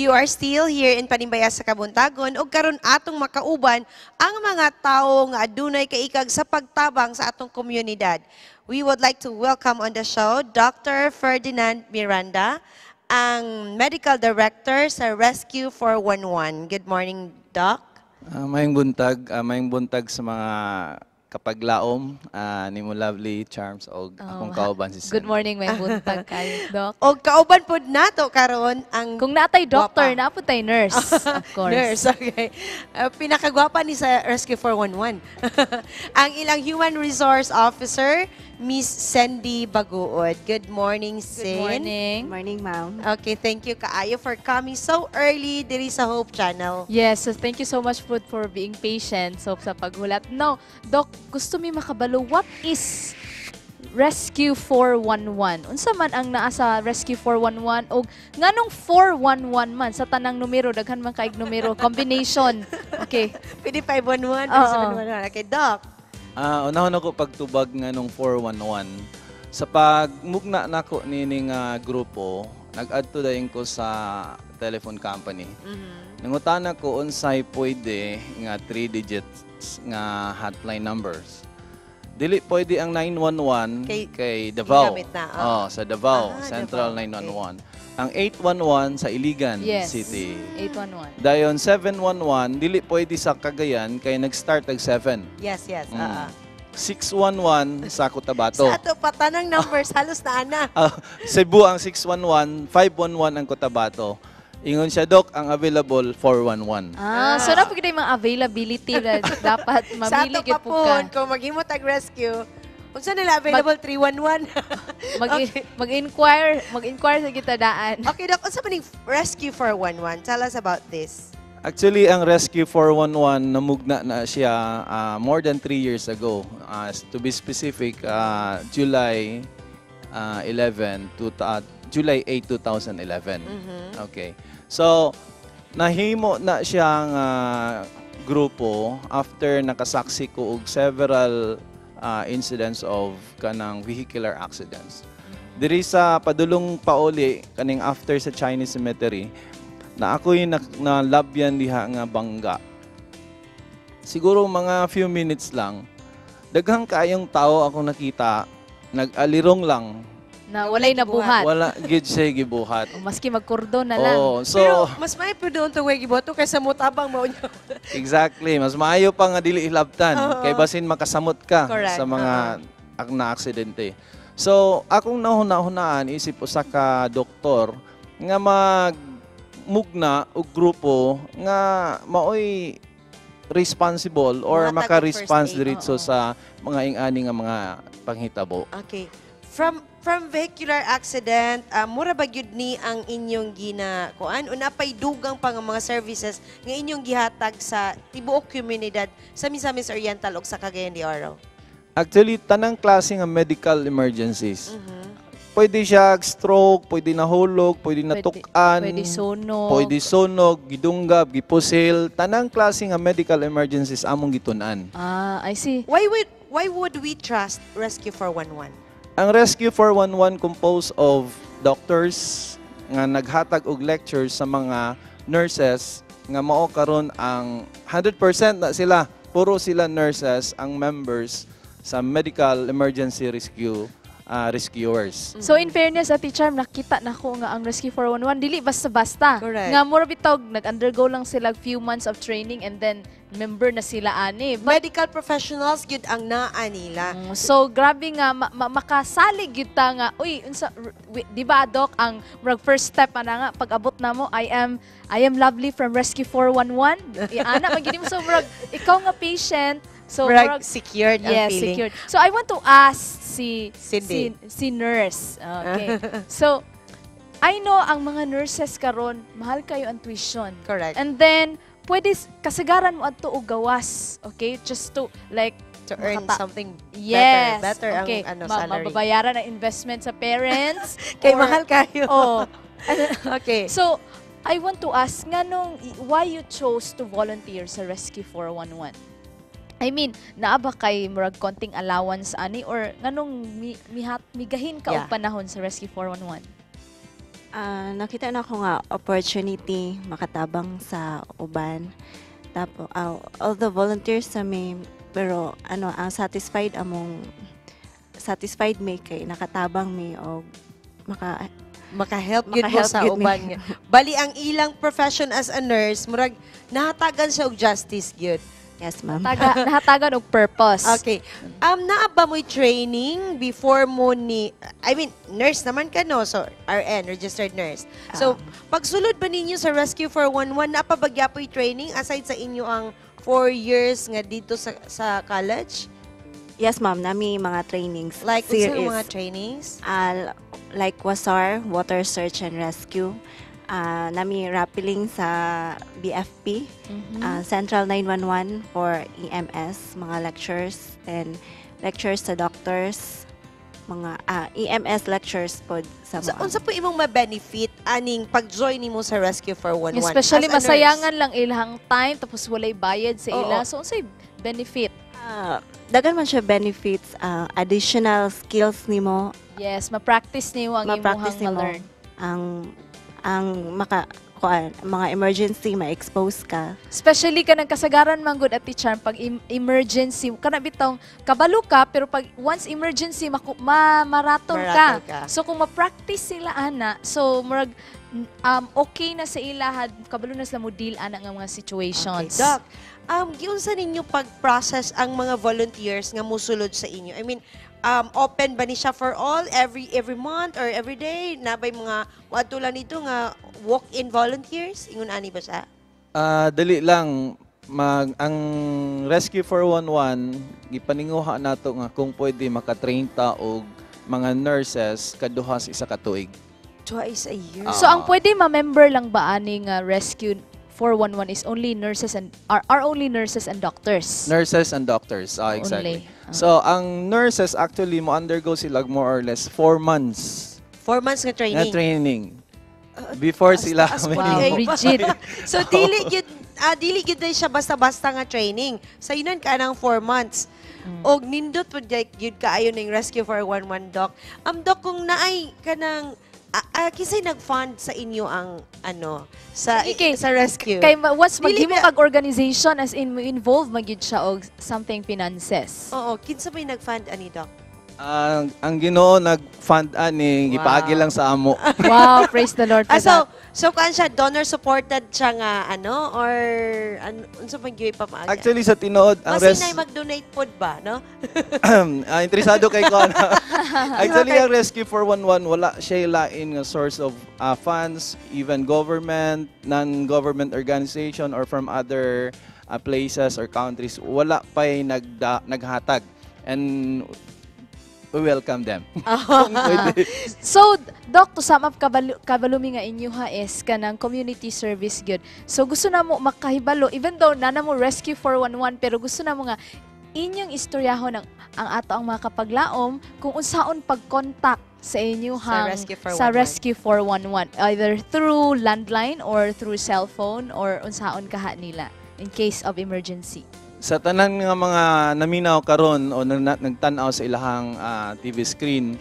You are still here in Panimbaya sa Kabuntagon ug karon atong makauban ang mga tawo nga adunay kaikag sa pagtabang sa atong komunidad. We would like to welcome on the show Dr. Ferdinand Miranda, ang Medical Director sa Rescue 411. Good morning, Doc. Maayong buntag sa mga kapaglaom nimo, Lovely Charms, og akong kauban si Good morning, maayong buntag kayo, Doc. Og kauban pod nato karon ang Kung naa tay doctor, Gwapa. Naa pod tay nurse, of course. Nurse, okay. Pinakagwapa ni sa Rescue 411, ang ilang Human Resource Officer, Miss Sandy Baguod. Good morning, Good Sin. Morning. Good morning, ma'am. Okay, thank you kaayo for coming so early diri sa Hope Channel. Yes, so thank you so much for being patient so sa paghulat. Now, Doc, gusto mi makabalo, what is Rescue 411? Unsa man ang naa sa Rescue 411 og nganong 411 man sa tanang numero, daghan man kaig numero combination? Okay. Pwede 511, Oo. 711. Okay, Doc. Unahon ako pagtubag nganong 411. Sa pagmugna nako nining grupo, nag-adto dayon ko sa telephone company. Nangutana ko unsay pwede nga 3 digits nga hotline numbers. Dili pwede ang 911 kay Davao. Gigamit na, ah. Oh, sa Davao, Central Davao, 911. Ang 811 sa Iligan City. 811. Dayon 711 dili pwede sa Cagayan kay nag-start og 7. 611 sa Cotabato. Sa ato pa tanang numbers halos na ana. Ah, Cebu ang 611, 511 ang Cotabato. Ingon siya, "Doc, ang available 411." Ah, so naa pod mga availability na dapat Sa mamili ato gyud pa po ka. pud, kung maghimo tag rescue, unsa nila available, 311? Mag-inquire sa kita daan. Okay, Doc, unsa man ning Rescue 411? Tell us about this. Actually, ang Rescue 411, namugna na siya more than 3 years ago. To be specific, July 11 to July 8, 2011. Okay. So, nahimo na siyang grupo after nakasaksi ko og several incidents of kanang vehicular accidents. Diri sa padulong pauli kaning after sa Chinese Cemetery, na ako'y nalabyan diha nga bangga. Siguro mga few minutes lang, daghang kaayong tao akong nakita, nag-alirong lang, Na walay nabuhat. Wala gid siya gibuhat. O, maski magkordon na lang. Oh, so Pero mas may po doon to way giboto kaysa motabang mao niyo. Exactly, mas maayo pa nga dili hilabtan kay basin makasamot ka sa mga na aksidente. So, akong nahuna-hunaan isip usa ka doktor nga magmugna og grupo nga maoy responsible or Muhatag og maka-response first aid. diretso sa mga ing-ani nga mga panghitabo. Okay. From vehicular accident, mura ba gyud ni ang inyong gina kuan o napay dugang pa nga mga services nga inyong gihatag sa tibuok komunidad sa Misamis Oriental ug sa Cagayan de Oro? Actually, tanang klase nga medical emergencies. Pwede siya stroke, pwede nahulog, pwede natukan, Pwede sunog. Pwede sunog, gidunggab, gipusil, tanang klase nga medical emergencies among gitun-an. Ah, I see. Why would we trust Rescue 411? Ang Rescue 411 composed of doctors nga naghatag og lectures sa mga nurses nga mao karon ang 100% na sila, puro sila nurses ang members sa medical emergency rescue rescuers. So in fairness, Ate Charm, nakita na ko nga ang Rescue 411 dili basta-basta. Nga mura bitaw nag-undergo lang sila few months of training and then member na sila ani. But Medical professionals gyud ang naa nila. So grabe nga makasalig gyud ta nga uy unsa di ba, Doc, ang murag first step ana nga pag abot namo, "I am Lovely from Rescue 411." Ana man gyud mo, so murag ikaw nga patient, so Murag murag secured ang yes, feeling. Secured. So I want to ask si Cindy. si nurse. Okay, so I know ang mga nurses karon mahal kayo ang tuition. And then pwede kasagaran mo adto og gawas, okay, just to like To earn something better, better ang ano, salary. Mababayaran ang investment sa parents. Kay mahal kayo. Oh. So, I want to ask, nganong, why you chose to volunteer sa Rescue 411? I mean, naa ba kay murag konting allowance ani or nganong migahin ka og panahon sa Rescue 411? Nakita na ko nga opportunity makatabang sa uban. Tapos, all the volunteers sa may, pero ano, ang satisfied among satisfied may kay nakatabang mi og maka Maka-help gyud mo maka-help sa gyud mi. Uban nga. Bali ang ilang profession as a nurse, murag nahatagan siya og justice gyud. Yes, ma'am. Nahatagan og purpose. Okay. Naa ba mo'y training before mo ni, I mean, nurse naman ka, no? So, RN, registered nurse. So, pagsulod ba ninyo sa Rescue 411, naa pa ba gyapoy training aside sa inyo ang 4 years nga dito sa college? Yes, ma'am, nami mga trainings. Like, unsa Series. Mga trainings? Like WASAR, Water Search and Rescue. Nami rappelling sa BFP, Central 911 for EMS, mga lectures, and lectures sa doctors, mga EMS lectures po sa So, mga. unsa po imong ma-benefit aning pag-join nimo sa Rescue 411 Especially as a nurse? masayangan lang ilang time tapos walay bayad sa ila. Oo. So unsay benefit? Daghan man siya benefits, additional skills nimo. Yes, ma-practice nimo ang Ma-practice imuhang nimo. ma-learn. Ang maka kuan, mga emergency ma-expose ka. Especially kanang kasagaran man gud, Ate Charm, pag emergency kana bitong kabalo ka, pero pag once emergency maratol ka. Maratol ka. So kung ma-practice sila ana, so murag okay na sa ila had kabalo na sila mo deal ana nga mga situations. Okay. Doc, giunsa ninyo pag-process ang mga volunteers nga musulod sa inyo? I mean, open ba ni siya for all every month or every day? Naa bay mga moadto lang nito nga walk-in volunteers? Ingon ani ba siya? Dali lang ang Rescue 411, gipaninguha nato nga kung pwede maka-train ta og mga nurses kaduha sa isa ka tuig. Twice a year. Ah. So ang pwede ma-member lang ba ani nga Rescue 411 is only nurses and are only nurses and doctors? Nurses and doctors, exactly. Only. Ah. So ang nurses actually mo undergo sila more or less 4 months 4 months nga nga training. training before Taas- sila taas may Wow, Ay, rigid. So dili gyud din siya basta-basta nga training. Sa inan ka ng 4 months. Og nindot pud gyud kaayo ning Rescue 411, Doc. Doc, kung naay kanang kinsay nag-fund sa inyo ang ano sa Okay. sa rescue? Kay once Dili maghimo kag organization, as in mo involve magyud siya og something finances. Oo, kinsa may nag-fund ani, Doc? Ang Ginoo nag-fund ani, gipaagi lang sa amo. Wow, praise the Lord for Ah, so that. so kuan siya, donor supported siya nga ano or ano, unsa man gyud pamaagi? Actually, sa tinuod ang Basin res na mag-donate pod ba, no? Interesado kay ko. Actually, ang Rescue 411, wala siya lain nga source of funds, even government, non-government organization or from other places or countries, wala pa'y naghatag. And we welcome them. Kung pwede. So, Doc, to sum up, kabalo mi nga inyo ha is kanang community service gyud. So, gusto na mo makahibalo, even though naa na mo Rescue 411, pero gusto na mo nga inyong istoryahon ang ato ang mga kapaglaom kung unsaon pag-contact sa inyo Sa hang Rescue 411. Sa Rescue 411, either through landline or through cellphone or unsaon kaha nila in case of emergency. Sa tanan nga mga naminaw karon o nagtan-aw sa ilahang TV screen,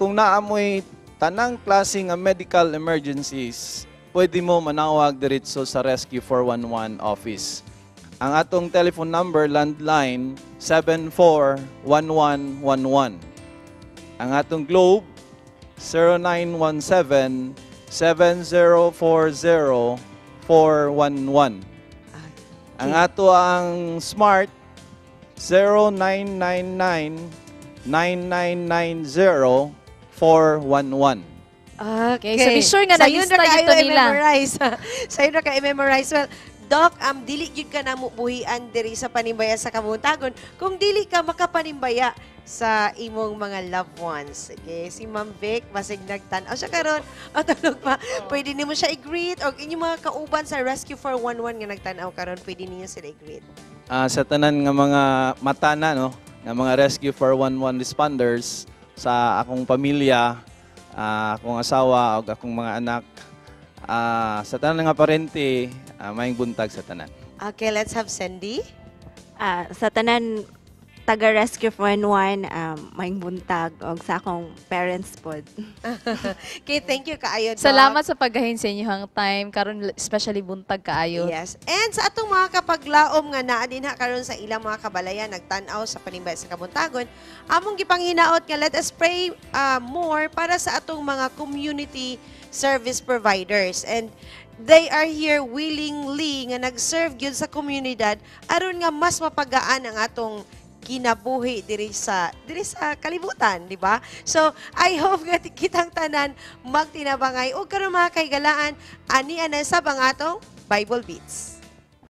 kung naamoy tanang klase nga medical emergencies, pwede mo manawag diretso sa Rescue 411 office. Ang atong telephone number, landline, 741111. Ang atong Globe, 0917 7040 411. Ang ato ang Smart, 0999 9990 411. Okay. Okay, so be sure nga Sayon nalista ra kaayo gyud to nila. I-memorize. Sayon ra ka i-memorize. Well, Doc, dili gyud ka namo buhian diri sa Panimbaya sa Kabuntagon kung dili ka makapanimbaya sa imong mga loved ones. Sige, si Ma'am Vic, basig nagtan-aw siya karon. O tulog pa. Pwede nimo siya i-greet o inyong mga kauban sa Rescue 411 nga nagtan-aw karon, pwede ninyo sila i-greet. Sa tanan nga mga matana, no, nga mga Rescue 411 responders, sa akong pamilya, akong asawa ug akong mga anak, sa tanan nga parente, maayong buntag sa tanan. Okay, let's have Sandy. Sa tanan taga Rescue 411, maayong buntag og sa akong parents pod. Okay, thank you kaayo, Doc. Salamat sa paggahin sa inyong time karon, especially buntag kaayo. Yes. And sa atong mga kapaglaom nga naa dinha karon sa ilang mga kabalayan nagtan-aw sa Panimbaya sa Kabuntagon, among gipanghinaot nga let us pray more para sa atong mga community service providers. And they are here willingly nga nag-serve gyud sa komunidad aron nga mas mapagaan ang atong kinabuhi diri sa kalibutan, di ba? So, I hope nga kitang tanan magtinabangay ug karon, mga kahigalaan, ani ana sab ang atong Bible Beats.